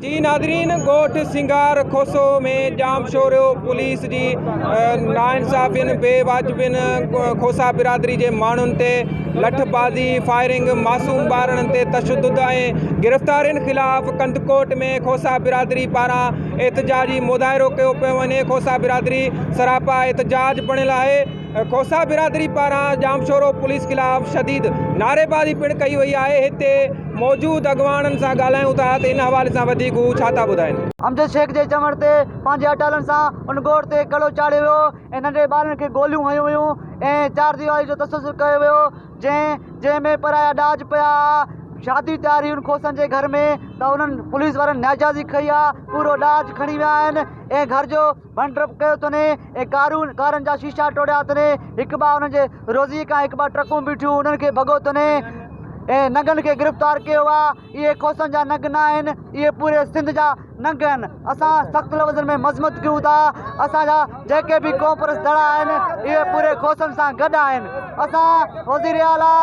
جي ناظرين ڳوٺ سنگهار کوسو ۾ ڄامشورو پوليس جي ناانصافين بي واجبين کوسا برادري جي ماڻهن تي لٺبازي فائرنگ معصوم ٻارڙن تي تشدد ۽ گرفتارين خلاف ڪنڌڪوٽ ۾ کوسا برادري پاران احتجاجي مظاهرو ڪيو پيو وڃي کوسا برادري سراپا احتجاج بڻيل آهي کوسا برادري پاران ڄامشورو پوليس خلاف شديد نعريبازي پڻ ڪئي وئي آهي هتي موجود اڳواڻن سان ڳالهايون ٿا ته ان حوالي سان وڌيڪ هو ڇا ٿا ٻڌائين. امجد شيخ جي چوڻ تي پنهنجي اٽالن سان ان ڳوٺ تي ڪڙو چاڙهيو ويو ۽ ننڍڙي ٻارن کي گوليون هنيون ويون ۽ چارديواري جو تسلسل ڪيو ويو جنهن جنهن ۾ پرايا ڏاج پيا ها شادي تيار هئي ان کوسن جي گهر ۾ ته انهن پوليس وارن ناجائزي کئي آ پورو ڏاج کڻي ويا آهن ۽ گهر جو ڀنڊ ڊپ ڪيو اٿن ۽ ڪارون ڪارن جا شيشا ٽوڙيا اٿن هڪ ٻه انهن جي روزي کان هڪ ٻه ٽرڪون بيٺيون انهن کي ڀڳو اٿن ۽ ننگن کي گرفتار ڪيو آ اهي کوسن جا ننگ نه آهن اهي پوري سنڌ جا ننگ آهن اسان سخت لفظن ۾ مذمت ڪيون ٿا اسان جا جيڪي به قومپرست ڌڙا آهن اهي پوري کوسن سان گڏ آهن اسان وزير اعليٰ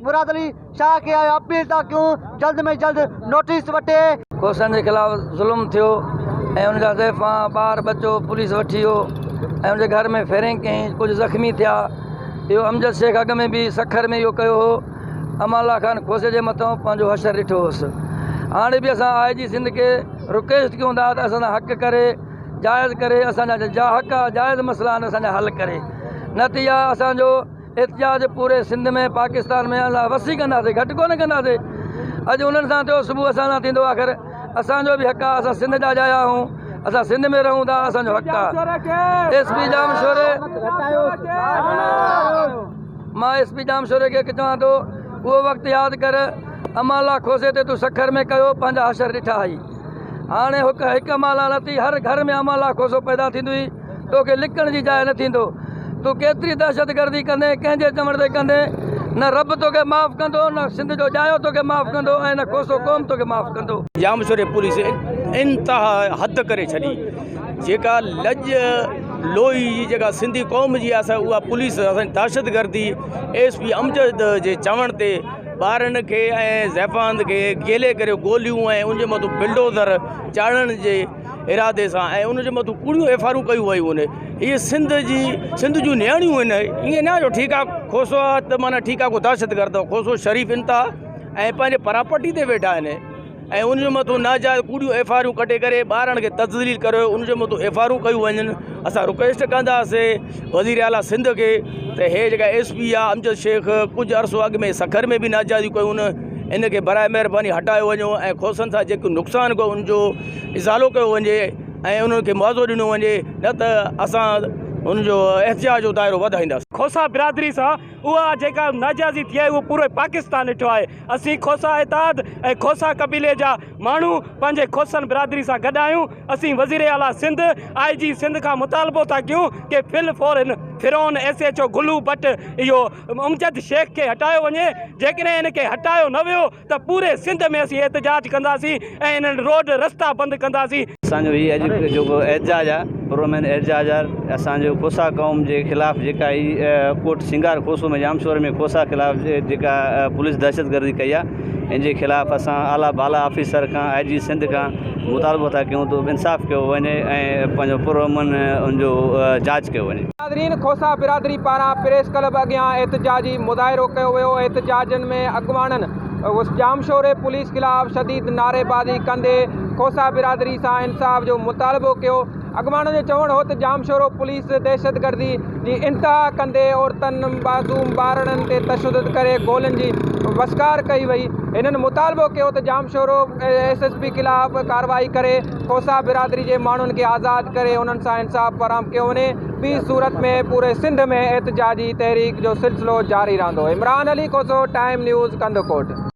مراد علي شاهه کي اهو اپيل ٿا ڪيون جلد ۾ جلد نوٽيس وٺي. کوسن جي خلاف ظلم ٿيو ۽ ان جا زائفان ٻار ٻچو پوليس وٺي ويو ۽ ان جي گهر ۾ فيرنگ ڪيائين ڪجهه زخمي ٿيا اهو امجد شيخ اڳ ۾ به سکر ۾ اهو ڪيو هو امان الله خان کوسي جي مٿان پنهنجو حشر ڏٺو هوس هاڻي به اسان آء جي سنڌ کي رڪويسٽ ڪيون ٿا ته اسان سان حق ڪري جائز ڪري اسان جا جا حق جائز مسئلا آهن اسان جا حل ڪري نه ته اها اسان جو احتجاج پوري سنڌ ۾ پاڪستان ۾ الله وسيع ڪنداسي گهٽ ڪونه ڪنداسي اڄ انهن سان ٿيو صبح اسان سان ٿيندو آخر اسان جو به حق آ اسان سنڌ جا ڄايا آهيون اسان سنڌ ۾ رهون ٿا اسان جو حق آ ايس پي ڄامشوري مان ايس پي ڄامشوري کي چوان ٿو اهو وقت ياد ڪر امان الله کوسي تي تون سکر ۾ ڪيو پنهنجا حشر ڏٺا هئي هاڻي هڪ هڪ امان الله نه ٿي هر گهر ۾ امان الله کوسو پيدا ٿيندو هي توکي لڪڻ جي جاء نه ٿيندو. تون ڪيتري دهشتگردي ڪندين، ڪنهن جي چوڻ تي ڪندين، نه رب توکي معاف ڪندو، نه سنڌ جو ڄايو توکي معاف ڪندو ۽ نه کوسو قوم توکي معاف ڪندو. ڄامشوري پوليس انتها حد ڪري ڇڏي جيڪا لڄ لوئي جي جيڪا سنڌي قوم جي آ سا اها پوليس اسان جي دهشتگردي ايس پي امجد جي چوڻ تي ٻارن کي ۽ زائفان کي گيلي ڪري گوليون ۽ ان جي مٿو بلڊوزر چاڙهڻ جي ارادي سان ۽ ان جي مٿان ڪوڙيون ايف آرون ڪيون ويون آهن هي سنڌ جي سنڌ جون نياڻيون آهن ائين نه جو ٺيڪ آهي کوسو آهي ته معنيٰ ٺيڪ آهي ڪو دهشت گرد آهي کوسو شريف انتها ۽ پنهنجي پراپرٽي تي ويٺا آهن ۽ ان جي مٿان ناجائز ڪوڙيون ايف آرون ڪڍي ڪري ٻارن کي تذليل ڪري ان جي مٿان ايف آرون ڪيون وڃن اسان رڪويسٽ ڪنداسين وزير اعليٰ سنڌ کي ته هي جيڪا ايس پي آهي امجد شيخ ڪجهه عرصو اڳ ۾ سکر ۾ به ناجائزيون ڪيون ان کي برائي مهرباني هٽايو وڃو ۽ کوسن سان جيڪو نقصان ڪيو ان جو ازالو ڪيو وڃي ۽ انهن کي معاوضو ڏنو وڃي نه ته اسان ان جو احتجاج جو دائرو وڌائينداسين. کوسا برادري سان اها جيڪا ناجائزي ٿي آهي اهو پورو پاڪستان ڏٺو آهي اسين کوسا اتحاد ۽ کوسا قبيلي جا ماڻهو پنهنجي کوسن برادري سان گڏ آهيون اسين وزير اعليٰ سنڌ آء جي سنڌ کان مطالبو ٿا ڪيون ڪي فل فور هن فرعون ايس ايڇ او گلو بٽ اهو امجد شيخ کي هٽايو وڃي جيڪڏهن هن کي هٽايو نه ويو ته پوري سنڌ ۾ اسين احتجاج ڪنداسين ۽ انهن روڊ رستا بند ڪنداسين. اسان جو هي اڄ جيڪو احتجاج آ پرامن احتجاج آ اسان جو کوسا قوم جي خلاف جيڪا هي ڳوٺ سنگار کوسو ۾ ڄامشوري ۾ کوسا خلاف جيڪا پوليس دهشتگردي ڪئي آ ان جي خلاف اسان اعليٰ بالا آفيسر کان آء جي سنڌ کان مطالبو ٿا ڪيون ته انصاف ڪيو وڃي ۽ پنهنجو پرامن ان جو جاچ ڪيو وڃي. ناظرين کوسا برادري پاران پريس ڪلب اڳيان احتجاجي مظاهرو ڪيو ويو، احتجاجن ۾ اڳواڻن ڄامشوري پوليس خلاف شديد نعريبازي ڪندي کوسا برادري سان انصاف جو مطالبو ڪيو، اڳواڻن جو چوڻ هو ته ڄامشورو پوليس دهشتگردي جي انتها ڪندي عورتن، معصوم ٻارڙن تي تشدد ڪري گولين جي وسڪار ڪئي وئي، هنن مطالبو ڪيو ته ڄامشورو ايس ايس پي خلاف ڪارروائي ڪري کوسا برادري جي ماڻهن کي آزاد ڪري انهن سان انصاف فراهم ڪيو وڃي ٻي صورت ۾ پوري سنڌ ۾ احتجاجي تحريڪ جو سلسلو جاري رهندو عمران علي کوسو ٽائيم نيوز ڪنڌڪوٽ.